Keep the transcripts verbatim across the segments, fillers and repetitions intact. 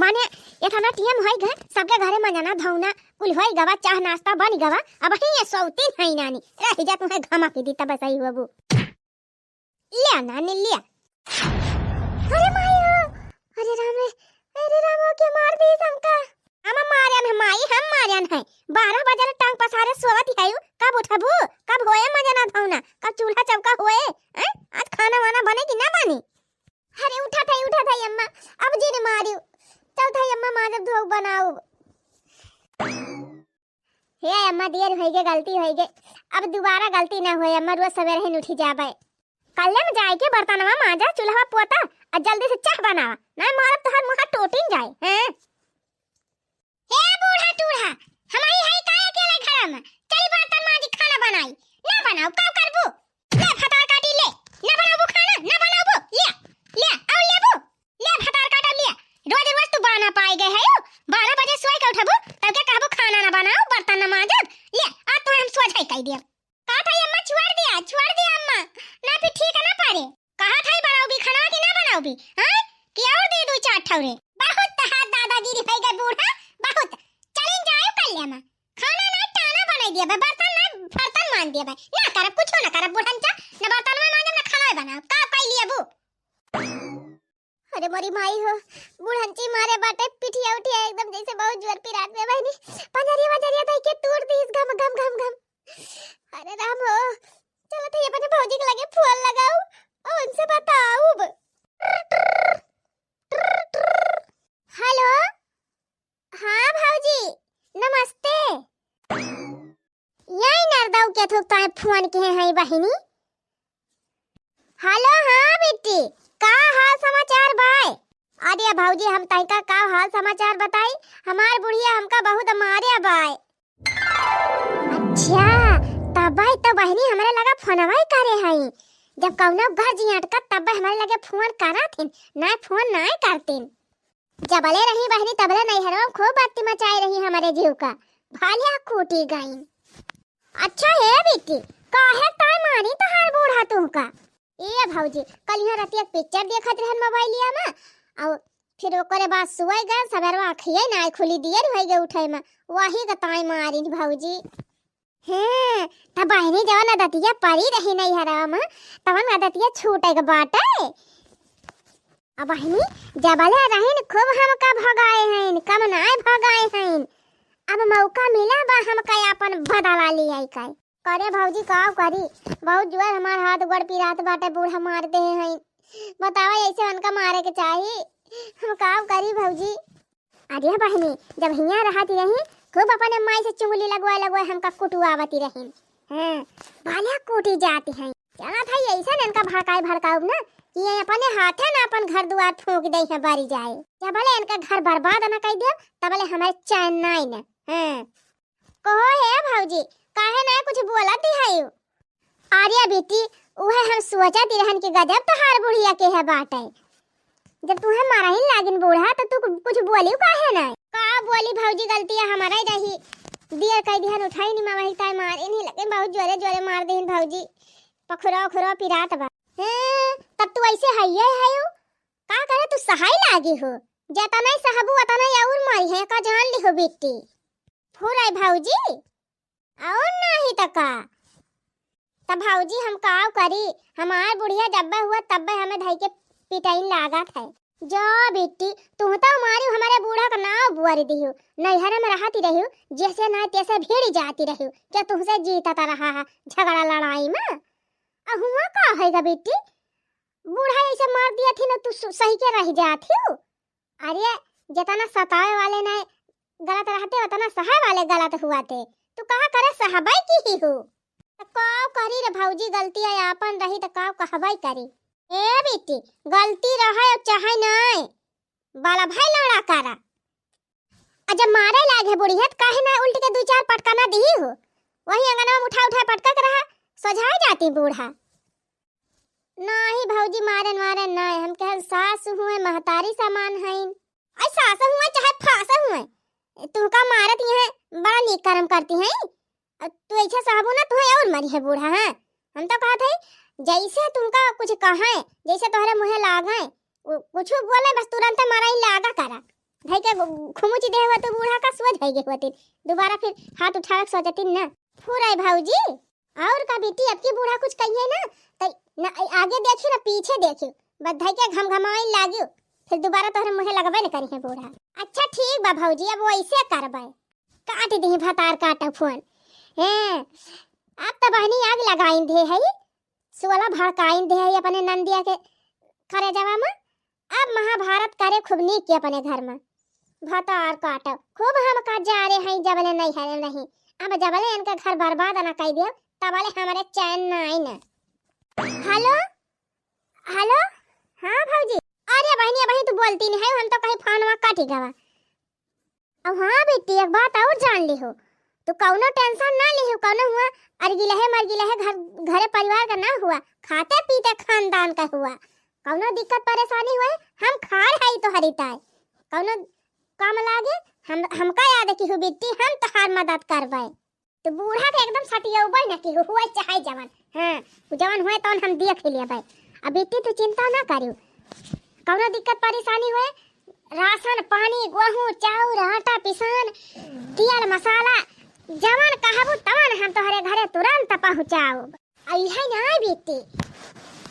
पानी, एतना टीएम होई गए, सबके घरे मंजना धौना कुल होई गवा, चाह नाश्ता बन गवा। अब ही ये सौतीन है नानी, रह जा, तुम्हें घमा के दी तब सही होबू। लिया नानी, लिया। अरे माई हो, अरे राम रे, अरे राम हो, के मार दी हमका। हम मार्यन है माई, हम मार्यन है। बारह बजे ले टांग पसारे सोवत है, कब उठबू, कब होए मंजना धौना, कब चूल्हा चौका होए, हैं? आज खाना वाना बने कि ना बनी? अरे उठा थाई, उठा थाई अम्मा, अब जिन मारियो, चल थाई अम्मा, माजब धोब बनाउब। हे अम्मा, देर होइगे, गलती होइगे, अब दुबारा गलती ना होए अम्मा, रोज सवेरे ही उठी जाबे। कल्ले में जाए के बर्तनवा माजा, चूल्हा पोता, और जल्दी से चाह बनावा, ना मारब तोहर मुँह टूटिन जाए, हैं? हे बूढ़ा टूढ़ा, हमही हई का अकेले घर में? चली बर्तन माजी, खाना बनाई। ना बनाउब, का करबू? ले भतार काटी ले, ना बनाउबू खाना, ना बनाउबू, ले, ले, और लेबू, ले भतार काटा ले। रोज रोज तू बाना पाई गए है, बारह बजे सोए के उठबू, तब के कहबू खाना ना बनाउब, बर्तन ना माजब, ले, आज तो हम सोझाई कई दिया। का था अम्मा, छोड़ दिया, छोड़ दिया अम्मा, ना फिर ठीक ना पारे। कहा था बनाउबी खाना कि ना बनाउबी, हाँ? कि और दे दू चार ठौरे। बहुत तहार दादागिरी होई गए बूढ़ा, बहुत। चलिन जाए कल्यामा, खाना ना टाना बनाई दिया बे, बर्तन ना बर्तन मान दिया बे, ना करब, कुछो ना करब बूढ़न चा, ना बर्तन मांजब ना खाना बनाउब, का कई लिया बू? अरे मोरी माई हो, बुढ़ंची मारे बाटे, पिठिया उठिया एकदम जैसे बहुत जोर पिरात में बहिनी। पंजरिया वंजरिया धई के तूर दीस घम घम घम घम। अरे राम हो, चलो तो ये अपने भौजी के लगे फोन लगाउब और उनसे बताउब। हेलो, हाँ भौजी, नमस्ते। यही नरदऊ के थुक ताए फोन किहे हैं बहिनी। हेलो, हाँ बिट्टी, का हाल समाचार बाय? अरे भौजी, हम तहिका का हाल समाचार बताई, हमार बुढ़िया हमका बहुत मारे बाय। अच्छा, तबै तो बहिनी हमरे लगा फोनवा ही करे हई। जब कौनो घर जी अटकत तबै हमरे लगे फोन करत हिन, ना फोन ना करतिन। जबले रही बहिनी तबले नैहरवा में खूब बत्ती मचाई रही हमरे जीव का। भालिया कूटी गईन। अच्छा हे बिट्टी, काहे ताय मारी तोहार बूढ़ा तुहका? ए भौजी, कल यहाँ रतिया पिक्चर देखत रहन मोबाइलिया में, और फिर ओकरे बाद सोए गए, सवेरवा आँखिए नाय खुली, देर होई गए उठे में, वही का ताय मारिन भौजी। हैं, तब बहिनी जवन आदतिया परी रही नैहरवा में, तवन आदतिया छूटे के बाटे। अब बहिनी, जबले रहिन खूब हमका भगाए हइन, कम नाय भगाए हइन। अब मौका मिला बा हमका आपन बदला लियाई का। करे भौजी, काव करी, बहुत जोर हमार हाथ गोड़ पिरात बाटे, बूढ़ा मार देहे हइन। बतावा, ऐसे उनका मारे के चाही? हम काव करी भौजी? अरे बहिनी, जब हियाँ रहती रही, खूब अपने माई से चुंगली लगवाए लगवाए हमका कुटुआवती रही। हाँ, भाला कूटी जाती हैं। चला था ऐसे इनका भड़काए भड़काउब ना कि ये अपने हाथे ना अपन घर दुआर फूंक दे हैं, बारी जाए। जबले इनका घर बर्बाद ना कर दियो, तबले हमारे चैन नाई ना। हाँ। कहो हे भौजी, काहे ना कुछ बोलत ही है? अरे बेटी, उहे हम सोचत ही रहन कि गजब तोहार बुढ़िया के है बाटे। जब तुहे मारहिन लागिन बूढ़ा, त तू कु-, कुछ बोलियो काहे ना? का बोली भौजी, गलतिया हमारा ही रही। दियर कह दिहन उठाई निमा वही ताय मारे नहीं, लेकिन बहुत जोरे जोरे मार देहिन भौजी। पखुरा उखुरा पिरात बा। हैं, तब तू ऐसे हइये हयू? का करे तू सहाय लागी हो? जतना ही सहबू उतना ही और मारी है, का जान ली हो बेटी? फुराई भौजी, और नाही त का? तब भौजी हम काव करी, हमार बुढ़िया जब्बे हुआ तब्बे हमें धई के पिटाइन लागत है। जो बेटी, तू तो मारी हमारे बूढ़ा का नाव बुआरी दिहू, नैहर में रहती रहियो, जैसे ना तैसे भिड़ी जाती रहियो, क्या तुमसे जीता रहा है झगड़ा लड़ाई में? आ हुआ का होएगा बेटी, बूढ़ा ऐसे मार दिया थी ना, तू सु-, सही के रह जात ही। अरे, जितना सतावे वाले ना गलत रहते, उतना सहाय वाले गलत हुआ थे। तू कहा करे सहबाई की ही हो? तो काव करी रे भौजी, गलती है आपन रही तो काव कहबाई करी। ए बेटी, गलती रहे चाहे नहीं, बाला भाई लड़ा करा। आ जब मारे लागे बुढ़िया, त काहे ना उल्ट के दू चार पटका ना दिही हो? वही अंगनवा में उठा उठा पटका के रहा, सोझाए जाती बूढ़ा। नाही भौजी, मारन वारन नाही, हम कहन सास हुए, महतारी समान हईन। आई सास हुए चाहे फास हुए, तुहका मारत ही हैं, बड़ा नीक कर्म करती हैं। अ, तू ऐसे सहबू ना, तुहे और मरी है बूढ़ा, हाँ? हम तो कहत है, जैसे तुमका कुछ कहें, जैसे तोहरे मुँहे लागे, उ-, कुछ बोले, बस तुरंत मराई लागा करा। धइ के घुमुची देहे होतू बूढ़ा का, सोझ होइ गए होतिन। दोबारा फिर हाथ उठावे के सोचतिन ना। फुरै भौजी, और का बिट्टी, अब की बूढ़ा कुछ कहिए ना, त न, आगे देखियो ना पीछे देखियो, बस धइ के घमघमाइन लागियो, फिर दोबारा तोहरे मुँहे लगबे न करिहैं बूढ़ा। अच्छा ठीक बा भौजी, अब वैसे करबै। काट दिही भतार काटो फोन। हैं, अब त बहिनी आग लगाइन दे है, सुअला भड़काइन दे है अपने नंदिया के करेजवा में। अब महाभारत करे खूब नीक के अपने घर में। भतार काटो, खूब हमका जारे हैं जबले नैहरे रही। अब जबले इनका घर बर्बाद ना कइ दियो, तबले हमरे चैन ना आई ना। हेलो, हेलो, हाँ भौजी। अरे बहिनी, अबहीं तू बोलती नहीं है, हम तो कहीं फोनवा कटि गवा। अब हाँ बिट्टी, एक बात और जान लिहो, तू कौनो tension ना लिहो, कौनो हुआ अरगिलहे मरगिलहे घर, घरे परिवार का ना हुआ, खाते पीते खानदान का हुआ। कौनो दिक्कत परेशानी हुए, हम खाड़ हई तोहरी ताय। कौनो काम लागे, हम, हमका याद किहो बिट्टी, हम तोहार मदद करबै। तो बूढ़ा के एकदम सटियौबै न किहो, हुए चाहे जवन। हाँ, उ जवन हुए तवन हम देख लेबै। अब बिट्टी तू चिंता ना करियो, कौनो दिक्कत परेशानी हुए, राशन पानी, गेहूँ, चाउर, आटा, पिसान, तेल, मसाला, जवन कहबू तवन हम तोहरे घरे तुरंत पहुँचाउब। अइहै ना बिट्टी,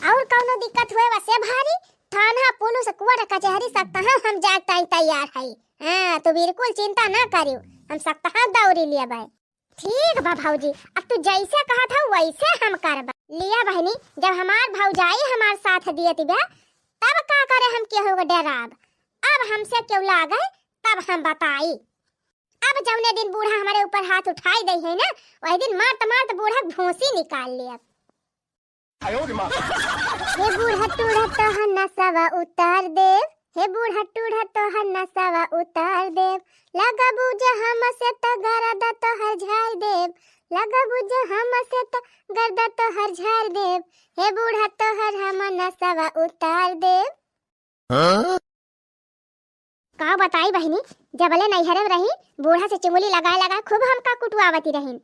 और कौनो दिक्कत हुए वसे भारी, थाना, पुलिस, कोर्ट, कचहरी, सब तहाँ हम जाए ताई तैयार हई। हाँ, तू बिल्कुल चिंता ना करियो, हम सब तहाँ दौड़ी लेबै। ठीक बा भौजी, अब तू जैसे कहत हऊ वैसे हम करबा। लिया बहिनी, जब हमार भौजाई हमार साथ दियत बा, तब का करे हम केहू के डेराब। अब हमसे केहू लागे तब हम बताई। अब जौने दिन बूढ़ा हमरे ऊपर हाथ उठाई दइहैं ना, वही दिन मारत मारत बूढ़ा के भूसी निकाल लेब। हे बूढ़ा टूढ़ा तोहर नसवा उतार देब, हे बूढ़ा टूढ़ा तोहर नसवा उतार देब, लगबू जे हमसे त गरदा तोहर झार देब, लगबू जे हमसे त गरदा तोहर झार देब, हे बूढ़ा तोहर हम नसवा उतार देब। हाँ? का बताई बहिनी, जबले नैहरे में रही, बूढ़ा से चुंगली लगाए लगाए खूब हमका कुटुआवती रहिन।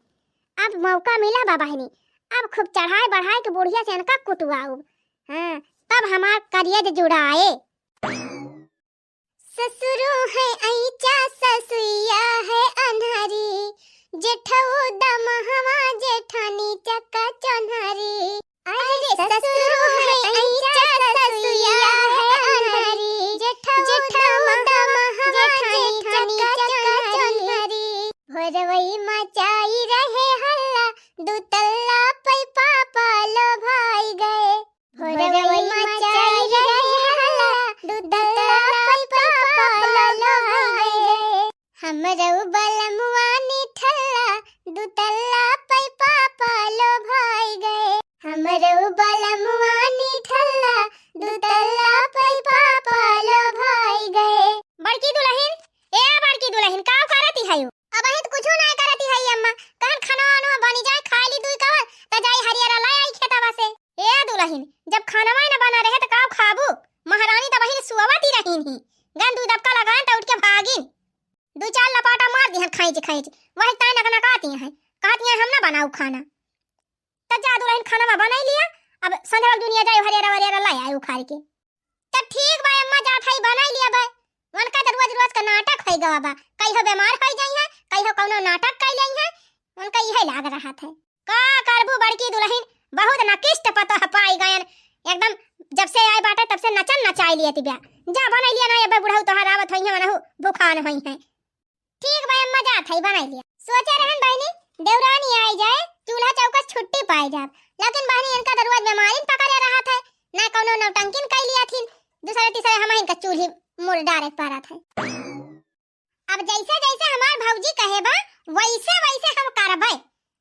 अब मौका मिला बा बहिनी, अब खूब चढ़ाए बढ़ाए के बुढ़िया से इनका कुटुआउब। हाँ, तब हमार करेज जुड़ाए। ससुरो है ऐचा, ससुइया है अन्हरी, जेठऊ दमहवा, जेठानी चक्का चोन्हरी। अरे ससुरो है ऐचा, ससुइया है अन्हरी, जेठऊ दमहवा, जेठानी चक्का चोन्हरी। भोरवई मचाई रहे हल्ला, दुतल्ला पै पापा लो भाई गए। भोरवई मचाई रहे हल्ला, दुतल्ला पै पापा लो भाई गए। हमरऊ बलमुआ निठल्ला, दुतल्ला पै पापा लो भाई गए। हमरऊ बलमुआ निठल्ला, दुतल्ला पै पापा लो भाई गए। बड़की दुलहिन, ए बड़की दुलहिन, का करती हयू? अबहिं त कुछू नाय करती हई अम्मा, कहन खाना वाना बनी जाए, खाई ली दुई कवर, त जाई हरियरा लै आई खेतवा से। ए दुलहिन, जब खानवा न बना रहे त का खाबू? महारानी त वहीं सुअवती रहीन ही, गन दुई दबका लगाएन त उठ के भागिन। दुई चार लपाटा मार दिहन खैंच खैंच, वही ताई नकनकाती हैं, कहती हैं हम ना बनाऊ खाना। त जा दुलहिन खानवा बनाई लिया, अब संझवा के दुनिया जाए हरियरा वरियरा लै आए उखाड़ के। त ठीक बा अम्मा, जात हई बनाई लिया बे। उनका त रोज रोज का नाटक होइ गवा बा, कहियो बीमार होइ जाई है, कहियो कौनो नाटक कइ लेई है, उनका इहे लाग रहत है। का करबू बड़की दुलहिन, बहुत नकिष्ट पतोह पाई गयन, एकदम जब से आए बाटे तब से नचन नचाई लियत बा। जा बनाई लिया ना, अबे बुढ़ऊ तोहार आवत होइहैं, वनहु भुखान होइहैं। ठीक बा अम्मा, जात हई बनाई लिया। सोचे रहन बहिनी, देवरानी आई जाए, चूल्हा चौका से छुट्टी पाई जाब, लेकिन बहिनी इनका त रोज बीमारी पकड़े रहत है, ना कौनो नौटंकिन कइ लिया थीन, दूसरे तीसरे हमहिन का चूल्ही मुड़ डारे परत है। अब जैसे जैसे हमार भौजी कहे बा, वैसे वैसे हम करबै।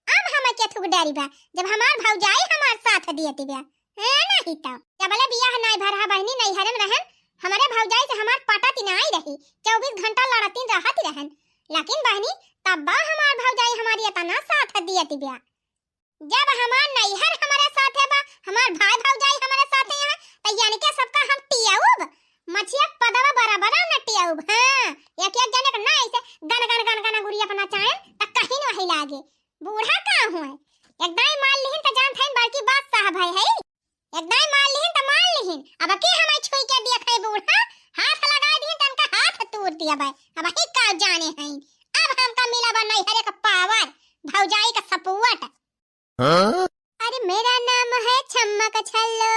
अब हमें केथुक डरी बा, जब हमार भौजाई हमार साथ दियत बा। हाँ, नहीं तो जबले बियाह नाई भरहा बहिनी नैहरे में रहन, हमरे भौजाई से हमार पटत नाई रही। चउबीस घंटा लड़तीन रहत रहन, लेकिन बहिनी तब्बा हमार भौजाई हमारी इतना साथ दियत बा। जब हमार नैहर हमरे साथे बा, हमार भाई भौजाई हमरे साथे हैं, त यानी के सबका हम टियाउब, मछिया पदवा बराबर न टियाउब। हाँ, एक एक जने के ना ऐसे गन गन गन गन गुड़िया अपना चाहें, त कहीं नहीं लागे। बूढ़ा का हुए, एक दाई मार लिहिन त जानत हईन बड़की बात साहब है, है। एक दाई मार लिहिन त मार लिहिन, अब के हमें छुई के देखे बूढ़ा, हाथ लगाइ दिहिन, तनका हाथ तूर दिया बा। अबहीं का जाने हईं, अब हमका मिला बा नैहरे का power, भौजाई का support। हाँ? अरे मेरा नाम है छम्मक छल्लो,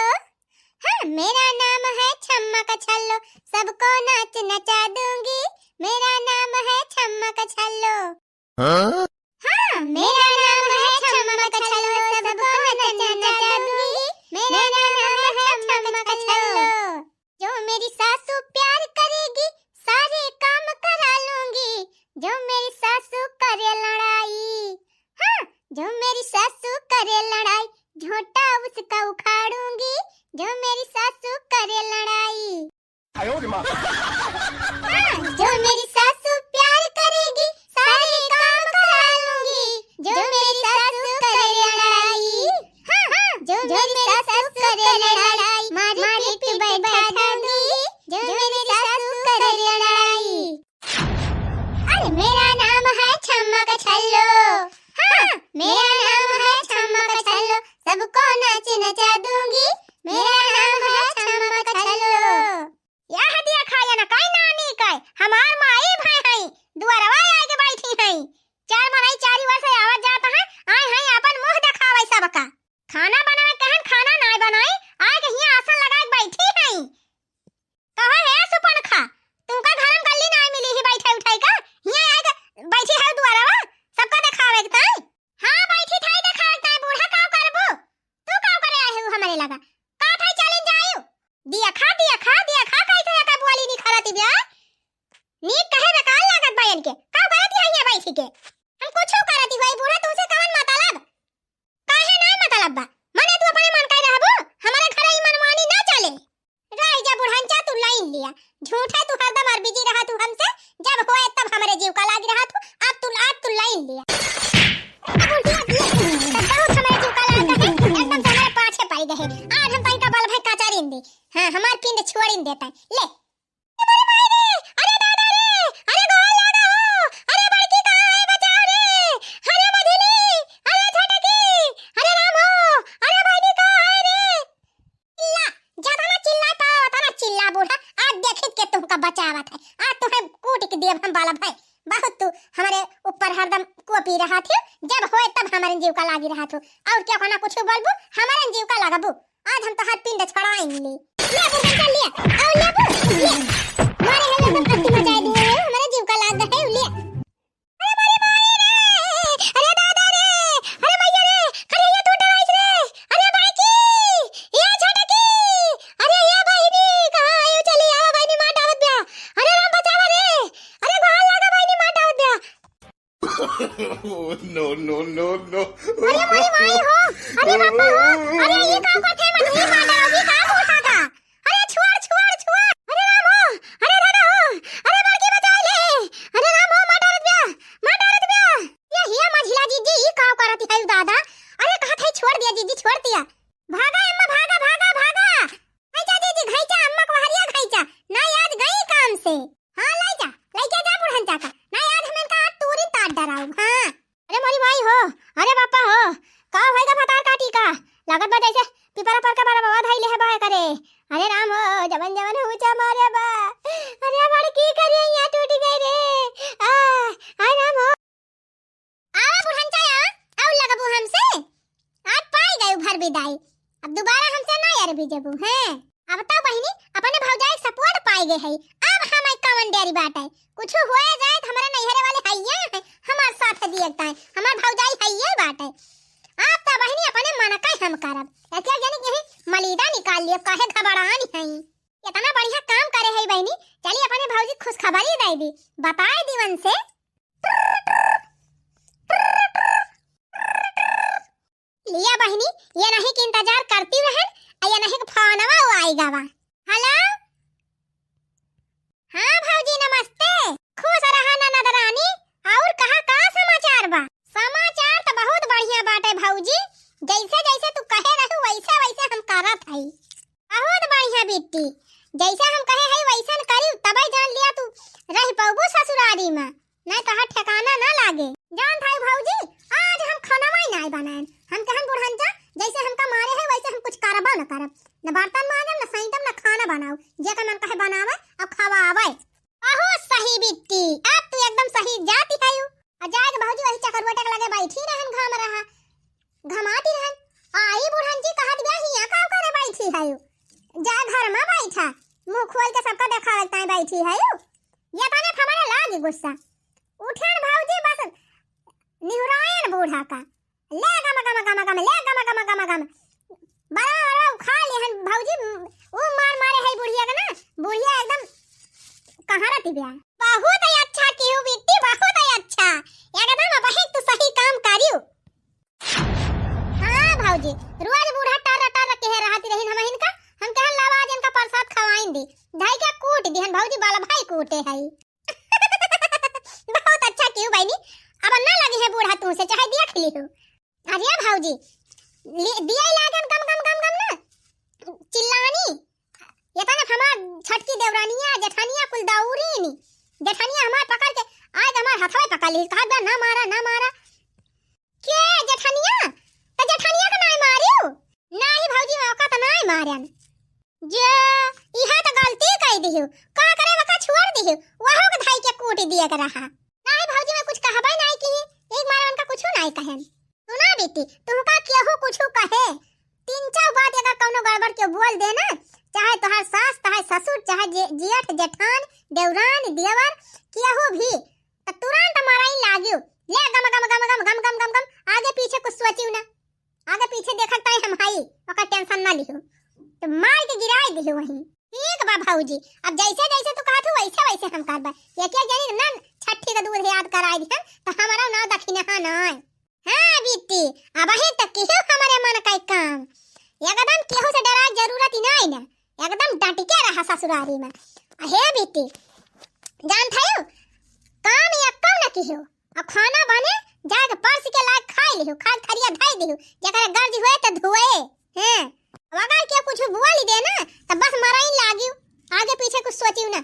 हाँ, मेरा नाम है छम्मक छल्लो, सबको नाच नचा दूंगी। मेरा नाम है छम्मक छल्लो। हाँ? हाँ, मेरा नाम है छम्मक छल्लो, सबको नाच नचा दूंगी। मेरा नाम है छम्मक छल्लो। जो मेरी सासू प्यार करेगी, सारे काम करा लूंगी। जो मेरी सासू करे लड़ाई, हाँ, जो मेरी सासू करे लड़ाई, झोंटा उसका उखाड़ूंगी। जो मेरी सासू करे लड़ाई। आयो रे माँ। हाँ, जो मेरी सासू प्यार करेगी, सारे काम करा लूंगी। जो मेरी सासू करे लड़ाई, हाँ, हाँ, जो मेरी सासू करे लड़ाई, मारी पीठ बैठा दूंगी। जो मेरी सासू करे लड़ाई। अरे मेरा नाम है छम्मक छल्लो, हाँ, मेरा नाम है छम्मक छल्लो, सबको नाच नचा दूंगी। मेरा नाम है छम्मक छल्लो। यह देखा, ये न कई नानी कई, हमार माई भई हई, दुआरवा आइके बैठी हई। चार मनई चारी ओर से आवत जात हैं, आई हई आपन मुँह देखावै सबका। खाना बनावै कहन खाना नाई बनाई, आइके हियाँ आसन लगाइके बैठी हई। कहो हे सुपनखा, तुमका घर में गल्ली नाई मिली ही बैठे उठे का? हियाँ आइके बैठी है दुआरवा, सबका देखावै के ताई। हाँ, बैठी थाई देखावै के ताई, बूढ़ा काव करबू? तू काव करे आए हो हमरे लगा? का थाई चलिन जायू? दिया खा, दिया खा, दिया खा, कैसे एका बोली निखरती बे? नीक कहे बेकार लागत बा इनके। का करत है हियाँ बैठी के? हम कुछो करत ही होई बूढ़ा, तुमसे कवन मतलब? काहे नाई मतलब बा? मने तू अपने मन का रहबू? हमारे घर ई मनमानी ना चले। रह जा बुढ़नचा, तू लाइन लिया। झूठा तू हरदम अरबिजी रहा तू हमसे, जब होए तब हमरे जीव का लागी रहा तू, अब तू, अब तू लाइन लिया। अब उल्टिया दिए, तब बहुत हमरे जीव का लाग है, एकदम से हमारे पाछे पड़ गए। आज हम तनिका बल भई कचरिन दे। हाँ, हमार पिंड छोड़िन देता है। ले। अरे माई रे, अरे दादा रे, अरे गोड़ लागा हो, अरे बड़की कहाँ है बचाओ रे, अरे मझिली, अरे छोटकी, अरे राम हो, अरे बहिनी कहाँ है रे? चिल्ला, ज्यादा ना चिल्ला पाओ, तना चिल्ला बूढ़ा, आज देखित के तुमका बचावत है, आज तुम्हें कूट के देब हम बाला भाई, बहुत तू हमारे ऊपर हरदम कोपी रहा थी, जब होए तब हमारे जीव का लागी रहा थू, और क्या कहना कुछ बोलबू, हमारे जीव का लगबू। आज हम तोहार पिंड छोड़ाइन ले। ले, बुढ़न चल, ले। आओ, ले, बू, ले। मारे हम एकदम कत्ती मचाए दिए हो, हमारे जीव का लाग है, ले। अरे मारे माई रे, अरे दादा रे, अरे भैया रे, अरे ये तू डराइस रे, अरे बड़की, ये छोटकी, अरे ये बहिनी, कहाँ आयो? चली आवा बहिनी, मार डावत ब्या। अरे राम बचावा रे, अरे गोड़ लागा बहिनी, मार डावत ब्या। Oh, no, no, no, no। अरे माई, माई हो, अरे बापा हो, अरे ये का करथे मछली मार डालो, ये का होता का? अरे छोड़, छोड़, छोड़, अरे राम हो, अरे दादा हो, अरे बड़की बचाई ले, अरे राम हो, मार डालत ब्या, मार डालत ब्या। ये हिया मझिला जीजी, ई का करत है दादा? अरे कहत है छोड़ दिया जीजी, छोड़ दिया। भागा अम्मा, भागा, भागा, भागा। घैचा जीजी, घैचा, अम्मा को हरिया घैचा, ना आज गई काम से। हाँ, लाई जा, लाई के जा बुढ़न चाचा। ना आज हम इनका आज तूरी तार डराऊ। हाँ। अरे मोरी माई हो, अरे बापा हो, का होएगा भतार काटी का? लागत बा जैसे पिपरा पर का बड़ा बाबा धाई ले है बाय करे। अरे राम हो, जवन जवन हुचा मारे बा। अरे हमारे की करिए, यहाँ टूट गई रे। आ, हाय राम हो। आवा बुढ़नचा, आवा, आउ लगबू हमसे? आज पाई गयू भर विदाई, अब दोबारा हमसे ना अरबी जबू, हैं? अब तो बहिनी अपने भौजाई के support पाई गए है, अब हम कवन डेरी बाटे, कुछ होए जाए तो हमारे नैहरे वाले हइये हैं, हमार साथ दिए ताए, हमार भौजाई हइये बाटे। अब तो बहिनी अपने मन का हम करब, एक एक जनी यही मलीदा निकाल लियो, काहे घबरानी है? इतना बढ़िया काम करे है बहिनी, चली अपने भौजी खुशखबरी दे दी, बताए दीवन से। लिया बहिनी, ये नहीं के इंतजार करती रहन, आ ये नहीं के फोनवा वो आई गवा। हेलो, हाँ भौजी नमस्ते, खुश रहा ननद रानी। और कहा का समाचार बा? समाचार तो बहुत बढ़िया बाटे भौजी, जैसे जैसे तू कहे रहू वैसे वैसे हम करत हई। बहुत बढ़िया बिट्टी, जैसे हम कहे हई वैसन करी, तबे जान लिया तू रह पौबू ससुरारी में, नहीं तोहार ठिकाना ना लागे। जान थाई भौजी, आज हम खाना ही नहीं बनाएन, हम कहन बुढ़न जा, जैसे हमका मारे है वैसे हम कुछ करबो न करब, न बर्तन मांजब, न सैंतब, न खाना बनाऊ, जेकर मन कहे बनावे, अब रहा, घमाती रहन। आई बुढ़न जी कहत बिया, "हियाँ का करे बैठी हयू? जा घर मा बैठा, मुँह खोल के सबका देखावे ताई बैठी हयू।" ये तने हमरे लागी गुस्सा। उठन भौजी बस निहुरायन बूढ़ा का, "ले गम गम गम गम, ले गम गम गम गम।" बड़ा अरे उखा लेहन भौजी, उ मार मारे है बुढ़िया के ना, बुढ़िया एकदम कहाँ रहती बिया। बहुत ही अच्छा किहू बिट्टी, बहुत ही अच्छा, एकदम अबही तू सही काम करियो। हाँ भौजी, रोज बूढ़ा टर टर कहे रहती रहिन हमहिन का, हम कहन लावा आज इनका प्रसाद खवाइन दी, धई के कूट दिहन भौजी, बाला भाई कूटे हई। बहुत अच्छा किहू बहिनी, अब ना लगी है बूढ़ा तू से, चाहे देख लिहू। अरे भौजी, ले-, दिया लागन गम गम गम गम ना, चिल्लानी। ये तने हमार छोटकी देवरानिया, जेठानिया कुल दौड़ीनी। जेठानिया हमार पकड़ के, आज हमार हथवे पकड़ ली, कहत बा, "ना मारा, ना मारा।" के जेठानिया? त जेठानिया के नाई मारियो? नाही भौजी, ओका त नाई मारन। जे इहा त गलती कई दिहु, का करे ओका छोड़ दिहु, वहू के धाई के कूट दिए के रहा। नाही भौजी, मैं कुछ कहबे नाही की, एक बार उनका कुछ नाही कहन। सुना बेटी, तुमका केहू कुछ कहे, तीन चार बात अगर कौनो गड़बड़ के बोल दे ना, चाहे तोहार सास, चाहे ससुर, चाहे जे-, जेठ, जेठान, देवरान, देवर, केहू भी, त तुरंत माराई लागियो। ले गम, गम, गम, आगे पीछे कुछ सोचियो ना, आगे पीछे देखत ताई हम हई, ओकर tension ना लिहो। त मार के गिराई दिहो वहीं। ठीक बा भौजी, अब जैसे जैसे तू कहत हो वैसे वैसे हम करबा। एक एक जनी ना छठी का दूध याद कराई दिहन, त हमारा नाव दखिनहा नाय। हाँ बिट्टी, अबही तक केहू हमरे मन का काम। एकदम केहू से डराए जरूरत ही नाई ना। एकदम डट के रहा ससुरारी में। हे बिट्टी, जानत हयू, काम एक्को न किहू। अब खाना बने, जाके परस के लाग खाई लिहू, खाए थरिया धई दिहू, जेकरे गर्ज होए त धोए। हैं, अब अगर के कुछ बोल दे ना, त बस मराइन लागियो, आगे पीछे कुछ सोचियो ना।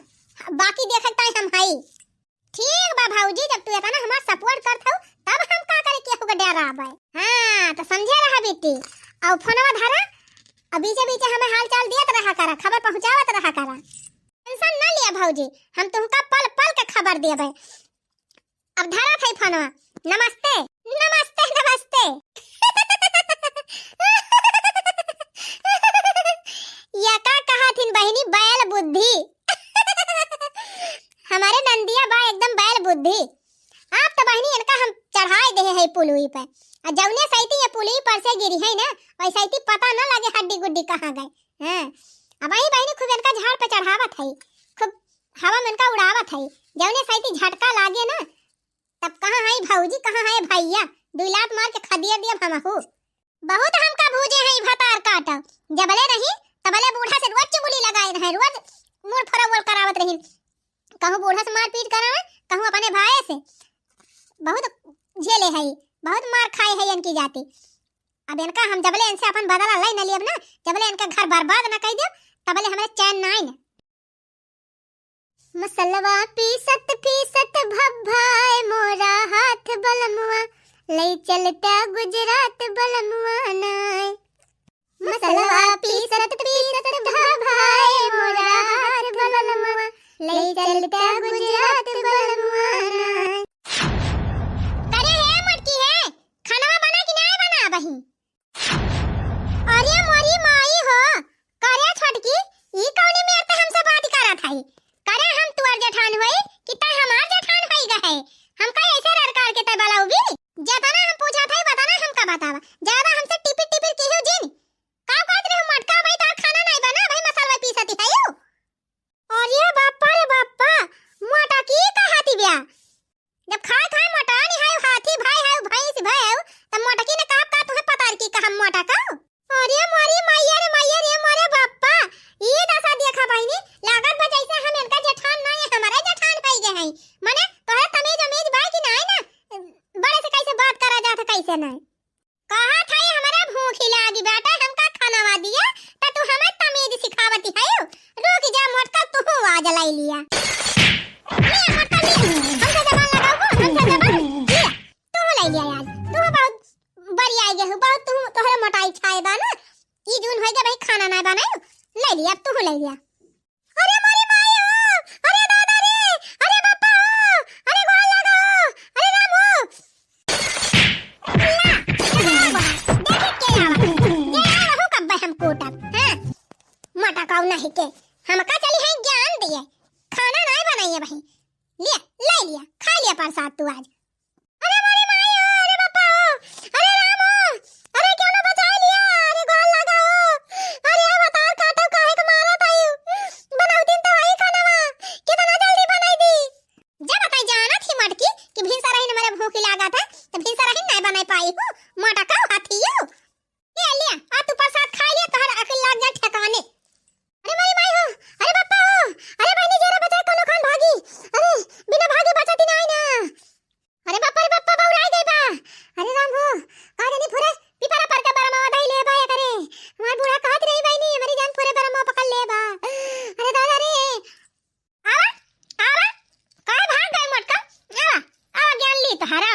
बाकी देखत ताई हम हई। ठीक बा भौजी, जब तू इतना हमार support करत हऊ, तब हम का करे केहू के डराबै। हाँ, त समझे रहा बेटी। अउ फोनवा धरा, अउ बीचे बीचे हमें हाल चाल दियत रहा करा, खबर पहुँचावत रहा करा। Tension ना लिया भौजी, हम तुमका पल पल के खबर देबै। अब धरा थई फोनवा। नमस्ते, नमस्ते, नमस्ते। या का कहा थिन बहिनी, बैल बुद्धि। हमारे नंदिया बा एकदम बैल बुद्धि। आप त बहिनी इनका हम चढ़ाए देहे है पुलुई पे। आ जौने सैती ये पुलुई पर से गिरी है ना, वैसे सैती पता न लगे हड्डी गुड्डी कहाँ गए। हाँ, अब वही बहिनी खूब इनका झाड़ पे चढ़ावत है, खूब हवा में इनका उड़ावत है। जौने सैती झटका लागे ना, तब कहाँ है भौजी, कहाँ है भैया, दुई लात मार के खदेड़ दियब हमहू। बहुत हमका भूजे हैं ई भतार काट। जबले रही, तबले बूढ़ा से रोज चुगली लगाए रहे, रोज मुड़ फरवल करावत रही। कहूँ बूढ़ा से मारपीट करावे, कहूँ अपने भाई से। बहुत झेले है, बहुत मार खाए है इनकी जाति। अब इनका हम जबले इनसे अपन बदला लई न लियब ना, जबले इनका घर बर्बाद न कर दियब, तबले हमारे चैन ना आई ना। मसलवा पीसत पीसत भभाए मोरा हाथ बलमुआ, लई चलता गुजरात बलमुआ नाय। मसलवा पीसत पीसत भभाए मोरा हाथ बलमुआ, लई चलता गुजरात बलमुआ नाय। करे हे मटकी हे, खानवा बना कि नाय बना बही? अरे मोरी माई हो, करे छोटकी, ई कौनी मेर ते हमसे बात करत हई? करे हम तुअर जेठान होई कि तै हमार जेठान होई गए? हमका ऐसे रड़कार के तै बलउबी? जेतना हम पूछत हई, वतना हमका बतावा। ज्यादा हमसे टिपिर टिपिर किहू जिन। का कहत रहे, मटका भाई तार खाना नहीं बना, भाई मसाला पीसती है यू। अरे बाप्पा रे बाप्पा, मोटकी कहती ब्या। जब खाए खाए मोटा नहीं है, हाथी भाई है, भैंस भाई है, तब मोटकी ने कहा का तुम्हें पता कि कहा मोटा का? अरे मोरी मैया रे मैया रे मोरे बाप्पा, ई दशा देखा बहिनी, लागत बा जैसे हम इनका जेठान नहीं है, हमारे जेठान है गए हैं। मने तोहरे तमीज उमीज बा कि नहीं ना? बड़े से कैसे बात करा जात है, कैसे नहीं? कहा था ये हमारा भूखी लागी बाटे, हमका खानावा दिया, त तू हमें तमीज सिखावती है। रुक जा मोटका, तू आज लाई लिया। ले मोटका ले, हमसे जबान लगाओ, हमसे जबान। ले, तू लाई लिया आज, तू बहुत बड़ी आई गई हो, बहुत तू तोहरे मोटाई छाए बा ना। ई जून होई गए भाई, खाना ना बनायो, लाई लिया, अब तू लाई लिया। अरे मोरी माई हो, अरे दादा रे, अरे बापा हो, अरे गोड़ लगा हो, अरे राम हो। ला, के हमका चली है ज्ञान दिए, खाना नाय बनाई है भाई। लिया, ले लिया, खा लिया प्रसाद तू आज। अरे मोरी माई हो, अरे बापा हो, अरे राम हो, अरे क्यों ना बचाई लिया, अरे गोल लगा हो, अरे अवतार काटो काहे के मारत आयु, बनाऊ दिन तो हई खानवा, कितना जल्दी बनाई दी। जब बताई जानत ही मटकी कि भिनसरहिन हमरे भूख लागत है, तो भिनसरहिन नाय बनाई पाई हूँ, मोटा का हाथी हो। ले लिया, आ तू प्रसाद खा लिया, तोहर अकल लाग जा ठिकाने। अरे मोरी माई हो, अरे बापा हो, अरे बहिनी जरा बचा कोनो खान भागी, अरे बिना भागे बचत ही नाय ना। अरे बापा रे बापा, बौराई गई बा। अरे राम हो, का जानी फुरे पिपरा पर के बरमवा धई ले बा एकरे। हमार बूढ़ा कहत रही बहिनी, हमारी जान फुरे बरमवा पकड़ ले बा। अरे दादा रे, आवा, आवा, काहे भाग गए मोटका? आवा, आवा ज्ञान ली तोहारा।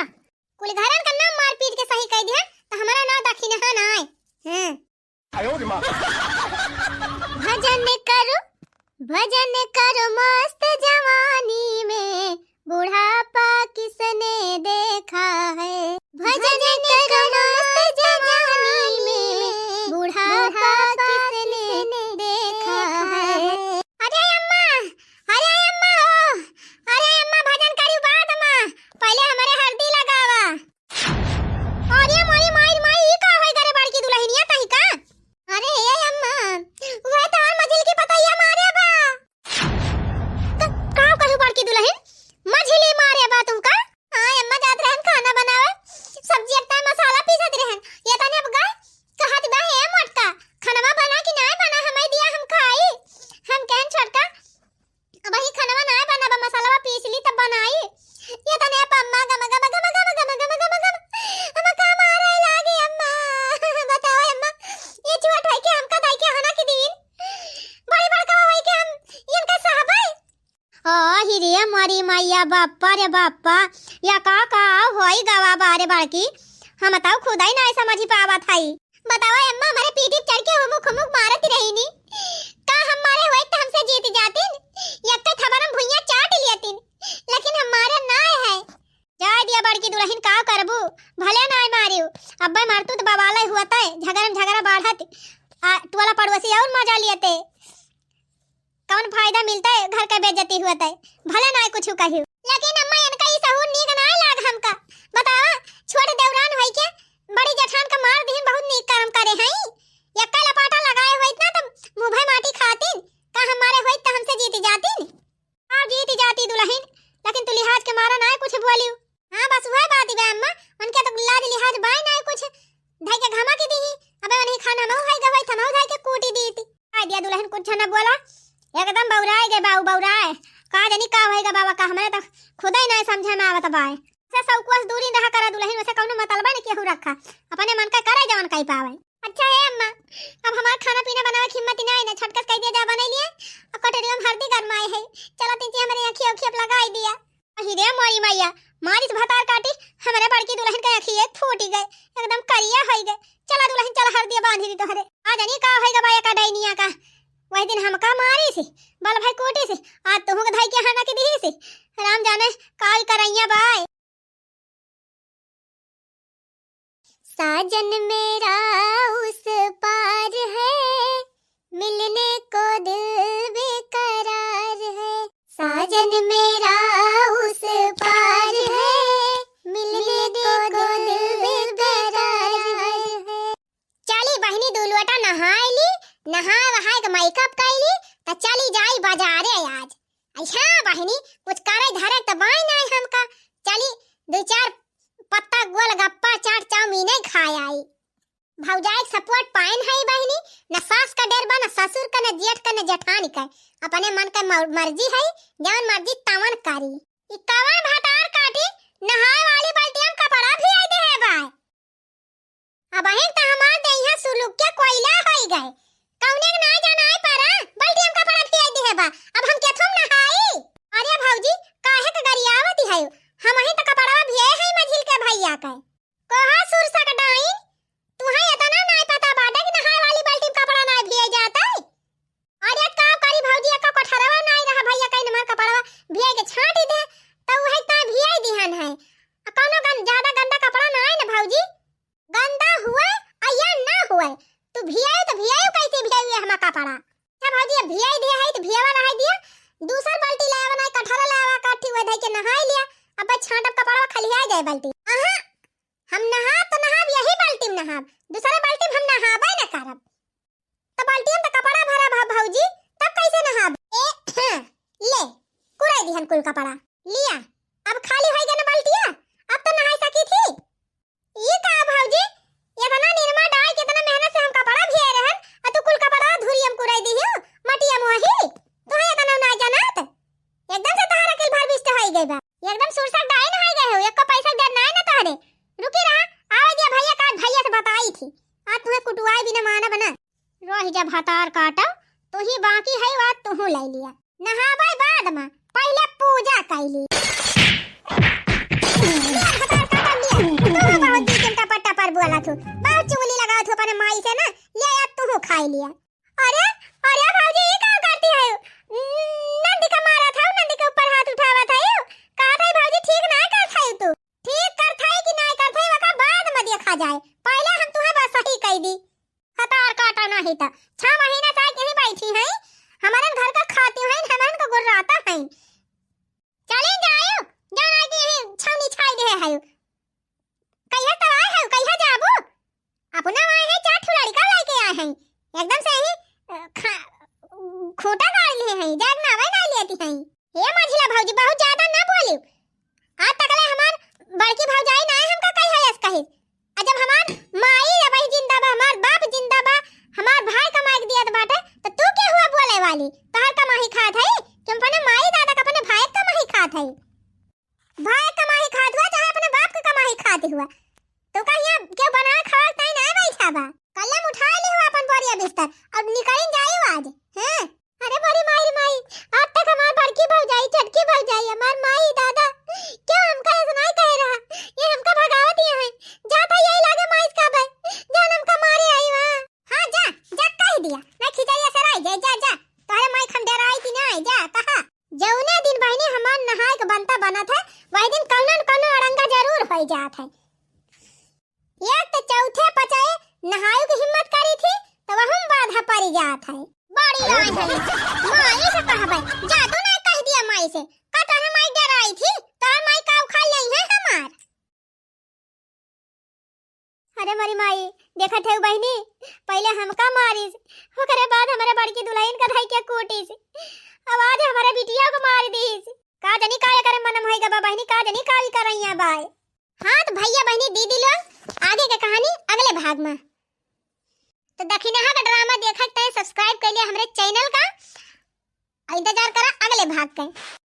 कुल घरन का नाम मारपीट के सही कह दिया, तो हमारा ना दखिनहा ना आए। हैं। भजन करो, भजन करो मस्त जवानी में, बुढ़ापा किसने देखा है। भजन करो मस्त जवानी में, बुढ़ापा किसने देखा है। अरे अम्मा, अरे अम्मा हो, अरे अम्मा भजन करी बाद में, पहले हमारे हरदी लगावा। अरे मोरी माई, माई, ई का होई करे बड़की दुलहिनिया तही का? अरे हे अम्मा, वह तो हर मझिल की पतैया मारे बा। क-, का करू बड़की दुलहिन? मझिली मारे बा तू का? हाँ अम्मा, जात रहन खाना बनावे, सब्जी एकता मसाला पीसत रहन, ये तने अब गए, कहत बा, "हे मोटका, खानवा बना कि नाय बना, हमें दिया, हम खाई।" हम कहन, "छोटका, अब ही खानवा नाय बना बा, मसालवा पीस ली तब बनाई।" ये तने अब अम्मा गम, गम, गम, गम, अम्मा का मारे लागे अम्मा। बताओ अम्मा, ये छोट है कि हमका दाई के हना के दिन, बड़ी बड़का है कि हम इनका सहबे। ओ हिरे मोरी मैया, बाप्पा रे बाप्पा, या का का होई गवा बारे बड़की, हम तउ खुदई नाय समझी पावत हई। बतावा अम्मा, हमरे पीठी पे चढ़ के हुमुक हुमुक मारत रहीनी, का हम मारे होइत त हमसे जीत जातिन, यक्के थबरम भुइयां चाट लियतिन, लेकिन हम मारे नाय है। जाय दिया बड़की दुलहिन, का करबू, भले नाय मारियो, अब्बे मारतू त बवाले हुअतै, झगरम झगरा बाढ़त, आ टोला पड़ोसी और मजा लियते। कौन फायदा मिलता है, घर का बेइज्जती हुआ तय, भले ना कुछ कही। लेकिन अम्मा, इनका ई सहूर नीक ना लाग हमका। बतावा, छोट देवरान होई के बड़ी जेठान का मार दिहिन, बहुत नीक काम करे हई। यक्का लपाटा लगाए होइत ना त मुँह भई माटी खातिन, का हमारे होइत त हमसे जीत जातिन? हाँ, जीत जाती दुलहिन, लेकिन तू लिहाज के मारा ना कुछ बोलियो। हाँ, बस वह बात बा अम्मा, उनके तो लाज लिहाज बाय ना कुछ। धई के घमा के दीही, अबे उन्हीं खाना हमहू खाई गए, हमहू धई के कूटी दीती। आय दिया दुलहिन, कुछ न बोला, एकदम बौराए गे बाऊ, बौराए। का जानी का होएगा बाबा का, हमरे तो खुदे नहीं समझे में आवत बाय। से सौ कोस दूरी रहा करा दुलहिन, वैसे कौनो मतलबे न केहू रखा, अपने मन का करे जवन कई पावे। अच्छा हे अम्मा, अब हमार खाना पीना बनावे के हिम्मत ही नहीं ना, छटकस कह दिया जा बनाई लिए, और कटोरिया में हरदी गरमाए है, चला तीन हमरे आँखी ओखी अब लगाई दिया। अहि रे मोरी मैया, मारिस भतार काटी, हमरे बड़की दुलहिन के अखिए फूटी गए, एकदम करिया होई गए। चला दुलहिन, चला हरदिया बांधी दी तोहरे। आ जानी का होई गवा एका डैनिया का। वही दिन हमका मारिस, बल भाई कूटिस, आज तुहू के धई के हना के दिहिस। राम जाने काल करैया बाय। साजन मेरा उस पार है, मिलने को दिल बेकरार है। साजन मेरा उस पार है, मिलने को दिल बेकरार है। चली बहिनी, दू लोटा नहाए ली, नहाए वहाए के मेकअप कई ली, त चली जाई बाजारे आज। अच्छा बहिनी, कुछ करे धरे त बाय नाय हमका। चली दू चार पत्ता गोलगप्पा, चाट, चाउमीन ही खाए आई। भौजाई के सपोर्ट पाइन है बहिनी, न सास का डर बा, न ससुर का, न जेठ का, न जेठानी का। अपने मन का मर-, मर्जी है, जवन मर्जी तवन करी। ई कवन भतार काटी, नहाए वाली बाल्टी में कपड़ा भियाई दे है बाय। अब अहिन त हमार देहिया सुलुक के कोयला होई गए। कौने के ना जनाए परा, बाल्टी में कपड़ा भियाई दे है बा। अब हम केथुम नहाई? अरे भौजी, काहे के गरियावत है? हम अहिन त कपड़ा भियाए है मझिल के भैया के। कहा सुरसा के डाइन, तुहे इतना नाय पता बाटे कि नहाए वाली बाल्टी में कपड़ा नाय भियाई जात है? अरे का करी भौजी, एको कोठरवा नाय रहा भैया, कहीं हमार कपड़वा भियाई के छांट दे, त उहे ताय भियाई दिहन है। आ कौनो गन-, ज्यादा गंदा कपड़ा नाय न भौजी, गंदा हुए आ या ना हुए, तू भियाई त भियाई कैसे भियाई हुए हमार कपड़ा? अच्छा भौजी, अब भियाई है के नहाई लिया, अब छांटब कपड़ा खलिया जाए बाल्टी। अहाँ, हम नहाब तो नहाब यही बाल्टी में नहाब, दूसरे बाल्टी में हम नहाबे न करब। तो बाल्टी में तो कपड़ा भरा भा भौजी, तब कैसे नहाब? ए, हाँ, ले, कुराई दिहन कुल कपड़ा। लिया, अब खाली होई गए ना बाल्टिया, अब तो नहाई सकी थी। ई का भौजी, इतना निरमा डाल के इतना मेहनत से हम कपड़ा भिए रहन, आ तू कुल कपड़ा धूरी हम कुराई दिहियो, मटिया मोही, तोहे इतना ना जानत? एकदम से तोहरा अकिल भर बिस्ट होई गई बा, एकदम सुरसक डाइन होई गए हो, एको पैसा के डर नाई ना तोहरे। रुकी रहा, आवे दिया भैया का, भैया से बताई थी, आज तुम्हें कुटुआई बिना मानब ना। रह जा भतार काटो, तू ही बाकी है, आज तू ले लिया। नहावे बाद में पहले पूजा कैली। लिया भतार काटो, लिया। तू बहुत जी चिंता पट्टा पर बोला थू, बहुत चुगली लगाओ थू अपने माई से ना। ले, अब तू खाई लिया। अरे, अरे भौजी, ये का करती है? नंद का मारा था, नंद के ऊपर हाथ उठावा था। कहा था भौजी, ठीक ना कर था तू। ठीक कर था कि ना कर था, वका बाद में देखा जाए, पहले हम तुम्हें बस सही कह दी। भतार काटा नहीं था, छह महीना से यहीं बैठी हैं, हमारे घर का खाती हैं, हमारे को गुर्राता हैं। चले जाओ, जाना कि यहीं छानी छाई दे है। कहिया तो आए है, कहिया जाबो? अपना आए है, चार ठो लड़का लेके आए हैं, एकदम से यहीं, अ, खा-, खूंटा गाड़ लिए हैं, जाग ना आवे ना लेती हैं। हे मझिला भौजी, बहुत ज्यादा ना बोली। आज तकले हमार बड़की भौजाई ना हमका कही है, कही। आ जब हमार माई अबही जिंदा बा, हमार बाप जिंदा बा, हमार भाई कमाई के दियत बाटे, तो तू के हुआ बोले वाली? तोहर कमाई खात है कि हम अपने माई दादा का, अपने भाई के कमाई खात है? भाई के कमाई खात हुआ चाहे अपने बाप के कमाई खात हुआ, तो का यहाँ केहू बनाए खाए ताई ना बैठा बा? कलम उठा ली हुआ अपन बोरिया बिस्तर और निकल जाई आज, हैं? अरे मोरी माई रे माई, आज तक हमार बड़की भौजाई, छोटकी भौजाई, हमार माई, दादा, क्यों हमका ऐसा नहीं कहे रहा? ये हमका भगावत ही है। जा था यही लागे माई का भाई, जान हमका मारे आई वहाँ। हाँ जा, जा कह दिया, मैं खिचड़िया से रह जाए, जा, जा। तोहरे माई हम डराई थी ना, जा, कहा। जौने दिन बहिनी हमार नहाए के बनता बनत है, वही दिन कौनो न कौनो अड़ंगा जरूर हो जात है। एक तो चौथे पचाए नहायु की हिम्मत करी थी, तो वहम बाधा पड़ी जात है। बड़ी आए है, माई से कहबे, जादू नहीं कह दिया माई से, का तोहरे माई डराई थी, तोहर माई का उखाड़ लेई है हमार। अरे मोरी माई, देखत है बहिनी, पहले हमका मारिस, ओकरे बाद हमारे बड़की दुल्हन का धई के कूटिस, अब आज हमारे बिटिया को मार दीस। का जनी का करे मनम होई गबा बहिनी, का जनी का भी करैया बाय। हाँ, तो भैया, बहिनी, दीदी लोग, आगे के कहानी अगले भाग में। तो दखिनहा का ड्रामा देखे के ताईं subscribe कर लिया हमरे channel का। और इंतजार करा अगले भाग के।